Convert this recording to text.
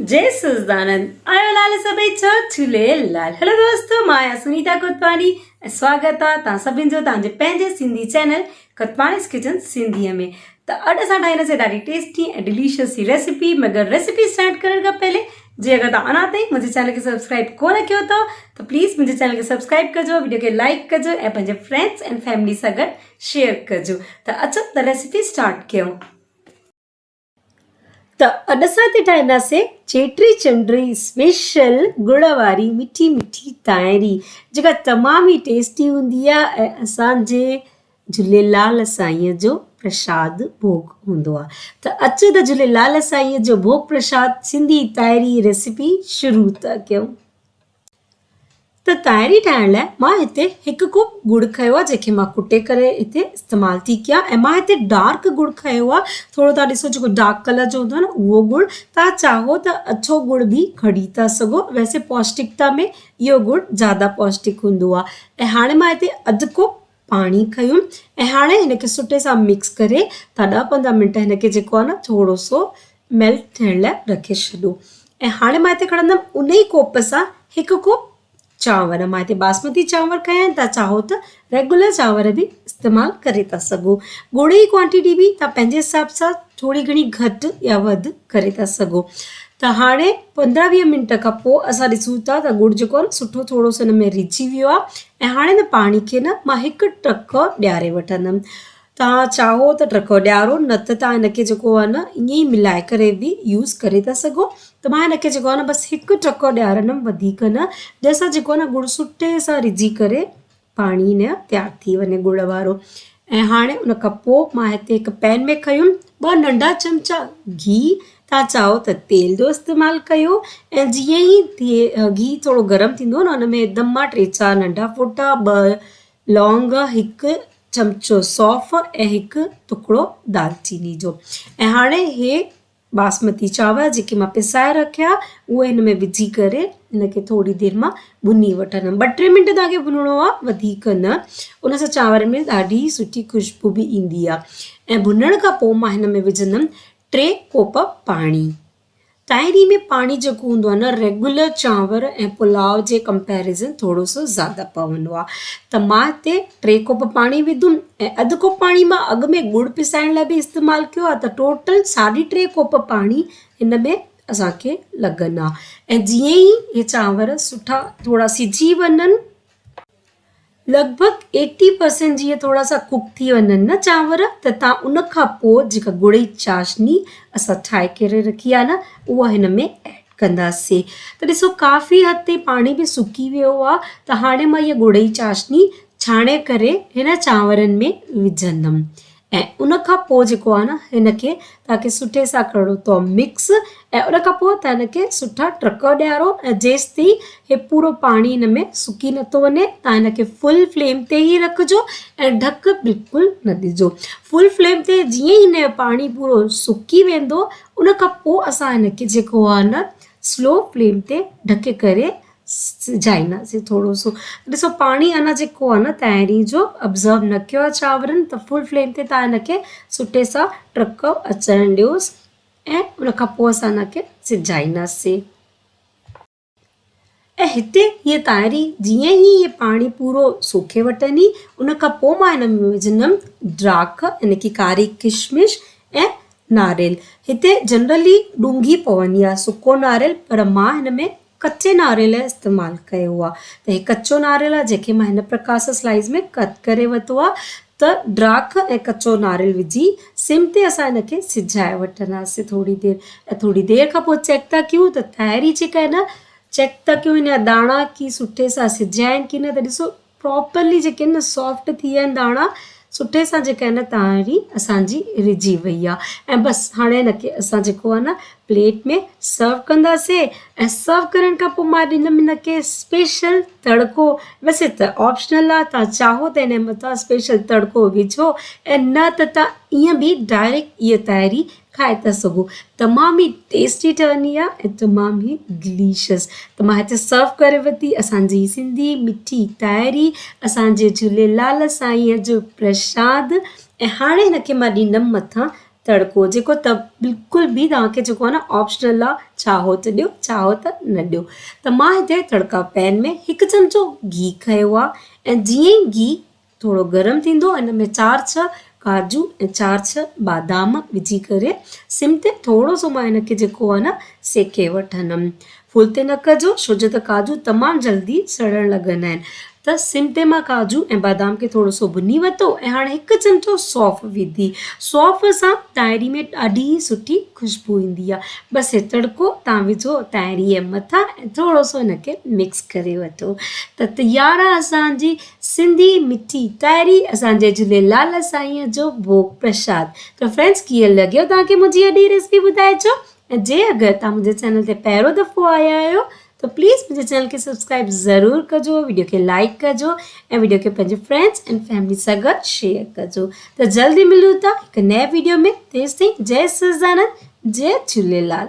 جي سوزدانند آيو لال سڀئي چئو جهوليلال هلو دوستو مان آهيان سنيتا ڪوتواڻي ۽ سواگت آ توهان سڀني جو توهان جي پنهنجي سنڌي چينل ڪوتواڻيز ڪچن سنڌي ۾ ته اڄ اسان ٺاهينداسين ڏاڍي ٽيسٽي ۽ ڊليشس سي ريسيپي مگر ريسيپي اسٽارٽ ڪرڻ کان پهلي جي اگر توهان اڃا تائين منهنجي چينل کي سبسڪرائب ڪونه ڪيو اٿو ته پليز منهنجي چينل کي سبسڪرائب ڪجو وڊيو کي لائڪ ڪجو ۽ پنهنجي فرينڊس ۽ فيملي سان گڏ شيئر ڪجو ته اچو ته ريسيپي اسٽارٽ ڪيون. ته اڄ اسان هتي ٺاهينداسين چيٽي چنڊ جي اسپيشل ڳڙ واري مٺي مٺي تانهري جيڪا تمام ئي ٽيسٽي هوندي آهي ۽ اسان جي جهوليلال سائينء جو پرشاد ڀوڳ هوندو آهي ته اچو ته جهوليلال سائينء جو ڀوڳ پرشاد سنڌي تانهري ريسيپي شروع ٿا ڪيون. ته تانهري ٺاهڻ لاء مان هتي هڪ ڪوپ ڳڙ کنيو آهي جنهن کي مان ڪٽي ڪري هتي استعمال ٿي ڪيان ۽ مان هتي ڊارڪ ڳڙ کنيو آهي ٿورو توهان ڏسو جيڪو ڊارڪ ڪلر جو هوندو آهي نه اهو ڳڙ توهان چاهو ته اڇو ڳڙ به کڻي ٿا سگهو ويسي پوشٽڪتا ۾ اهو ڳڙ زياده پوشٽڪ هوندو آهي ۽ هاڻي مان هتي اڌ ڪوپ پاڻي کنيو ۽ هاڻي هن کي سٺي سان مڪس ڪري توهان ڏهه پندرهن منٽ هن کي جيڪو آهي نه ٿورو سو ميلٽ ٿيڻ لاء رکي ڇڏو ۽ هاڻي مان هتي کڻندم ان ئي ڪوپ سان هڪ ڪوپ چانور مان هتي باسمتي چانور کنيا آهن توهان چاهو ته ريگولر چانور به استعمال ڪري ٿا سگهو ڳڙ جي ڪوانٽيٽي به توهان پنهنجي حساب سان ٿوري گهڻي گهٽ يا وڌ ڪري ٿا سگهو ته هاڻي پندرهن ويهه منٽ کان پوء اسان ڏسون ٿا ته ڳڙ جيڪو آهي نه سٺو ٿورو سو هن ۾ رجي ويو آهي ۽ هاڻي هن پاڻي کي نه مان هڪ ٽرڪ ڏياري وٺندم توهان چاهو ته ٽرڪو ڏيارو نه ته توهان هن کي جيڪو آهي نه ائين ئي ملائي ڪري به يوز ڪري ٿا سگهو ته مان هن کي جيڪو آهي نه بس هڪ ٽرڪو ڏيارندم وڌيڪ نه جنهن سان جيڪو آهي نه ڳڙ سٺي سان رجي ڪري پاڻي نه تيار ٿي وڃي ڳڙ وارو ۽ هاڻي ان کان پوء مان هتي هڪ پين ۾ کنيم ٻه ننڍا چمچا گيهه توهان چاهو ته تيل جو استعمال ڪيو ۽ جيئن ئي گيهه ٿورو گرم ٿيندو نه ان ۾ دم مان ٽي چار ننڍا ڦوٽا ٻه لونگ، هڪ چمچو سونف ۽ هڪ ٽڪڙو دالچيني جو ۽ هاڻي هي باسمتي چانور جيڪي مان پسائي رکيا اهي هن ۾ وجهي ڪري هن کي ٿوري دير مان ڀني وٺندم ٻه ٽي منٽ توهان کي ڀنڻو آهي وڌيڪ نه ان سان چانورن ۾ ڏاڍي سٺي خوشبو به ايندي آهي ۽ ڀنڻ کان پوء مان هن ۾ وجهندم ٽي ڪوپ پاڻي. تانهري ۾ پاڻي جيڪو هوندو آهي نه ريگولر چانور ۽ پلاء جي ڪمپيريزن ٿورو سو زياده پوندو آهي ته مان هتي ٽي ڪوپ پاڻي وڌم ۽ اڌ ڪوپ پاڻي مان اڳ ۾ ڳڙ پسائڻ لاء به استعمال ڪيو آهي ته ٽوٽل ساڍي ٽي ڪوپ پاڻي هن ۾ اسان کي لڳندا ۽ جيئن ئي هي چانور سٺا ٿورا سجي وڃن لڳ ڀڳ ايٽي پرسينٽ جيئن ٿورا سا ڪوڪ ٿي وڃن نه چانور ته تان ان کان پوء جيڪا ڳڙ جي چاشني اسان ٺاهي ڪري رکي آهي نه اها هن ۾ ايڊ ڪنداسين ته ڏسو ڪافي حد تائين پاڻي به سڪي ويو آهي ته هاڻي مان اها ڳڙ جي چاشني ڇاڻي ڪري هن چانورن ۾ وجهندم ۽ ان کان پوء جيڪو آهي نه هن کي توهان کي سٺي سان ڪرڻو اٿو مڪس ۽ ان کان پوء توهان هن کي سٺا ٽرڪ ڏيارو ۽ جيستائين هي پورو پاڻي هن ۾ سڪي نٿو وڃي توهان هن کي فل فليم تي ئي رکجو ۽ ڍڪ بلڪل نه ڏجو فل فليم تي جيئن ئي هن جو پاڻي پورو سڪي ويندو ان کان پوء اسان هن کي جيڪو آهي نه سلو فليم تي ڍڪي ڪري سجائينداسين ٿورو سو ڏسو پاڻي اڃا جيڪو آهي نه تانهري جو ابزرو نه ڪيو آهي چانورن ته فل فليم تي توهان هن کي سٺي سان ٽرڪ اچڻ ڏيوس ۽ ان کان پوء اسان هن کي سجائينداسين ۽ هتي هيء تانهري جيئن ئي هي پاڻي پورو سوکي وٺندي ان کان پوء مان هن ۾ وجهندم ڊراک يعني ڪي ڪاري ڪشمش ۽ ناريل هتي جنرلي ڏونگهي پوندي آهي سڪو ناريل پر مان هن ۾ ڪچي ناريل جو استعمال ڪيو آ ته هي ڪچو ناريل آ جنهن کي مان هن پرڪار سان سلائيز ۾ ڪٽ ڪري ورتو آ ته ڊراک ۽ ڪچو ناريل وجهي سم تي اسان هن کي سجهائي وٺنداسين ٿوري دير ۽ ٿوري دير کان پوء چيڪ ٿا ڪيون ته تاهري جيڪا آهي نه چيڪ ٿا ڪيون هن جا داڻا ڪي سٺي سان سجهيا آهن ڪي نه ته ڏسو پراپرلي جيڪي آهن نه سافٽ ٿي ويا آهن داڻا سٺي سان جيڪا آهن نه تانهري اسان جي رجي وئي آهي ۽ بس هاڻي هن کي اسان جيڪو آهي نه پليٽ ۾ سرو ڪنداسين ۽ سرو ڪرڻ کان پوء مان ڏيندم هن کي اسپيشل تڙڪو ويسي ته آپشنل آهي توهان چاهو ته هن جي مٿان اسپيشل تڙڪو وجهو ۽ نه ته توهان ائين به ڊائريڪٽ اها تانهري کائي ٿا سگهو تمام ئي ٽيسٽي ٺهندي آهي ۽ تمام ئي ڊليشس ته مان هتي سرو ڪري ورتي اسان جي سنڌي مٺي تاهري اسان جي جهوليلال سائينء جو پرشاد ۽ هاڻي هن کي مان ڏيندم مٿان تڙڪو جيڪو ته بلڪل به توهان کي جيڪو آهي نه آپشنل آهي چاهو ته ڏيو چاهو ته نه ڏيو ته مان هتي تڙڪا پين ۾ هڪ چمچو گيهه کنيو آهي ۽ جيئن ئي گيهه ٿورو گرم ٿيندو ان ۾ چار ڇهه ڪاجو ۽ چار ڇهه بادام وجهي ڪري سم تي ٿورو سو مان ان کي جيڪو آهي نه سيڪي وٺندم فل تي نه ڪجو ڇو جو ته ڪاجو تمام جلدي سڙڻ لڳندا آهن ته سم تي مان ڪاجو ۽ بادام کي ٿورو سو ڀني ورتو ۽ هاڻي هڪ چمچو سونف وڌي. سونف سان تانهري ۾ ڏاڍي ئي سٺي خوشبو ايندي آهي. بس هي تڙڪو تان وجهو تانهري جي مٿان ۽ ٿورو سو هن کي مڪس ڪري وٺو ته تيار آهي اسان جي سنڌي مٺي تانهري اسان جي جهوليلال سائين جو ڀوڳ پرشاد. ته فرينڊس ڪيئن لڳيو توهان کي منهنجي اڄ جي ريسپي ٻڌائجو ۽ جي اگر توهان منهنجي چينل تي پهريون دفعو آيا آهيو ته پليز منهنجي چينل کي سبسڪرائب ضرور ڪجو ويڊيو کي لائڪ ڪجو ۽ ويڊيو کي پنهنجي فرينڊس ۽ فيملي سان گڏ شيئر ڪجو ته جلدي ملون ٿا هڪ نئين ويڊيو ۾ تيستائين جئي سچدانند جئي جهوليلال.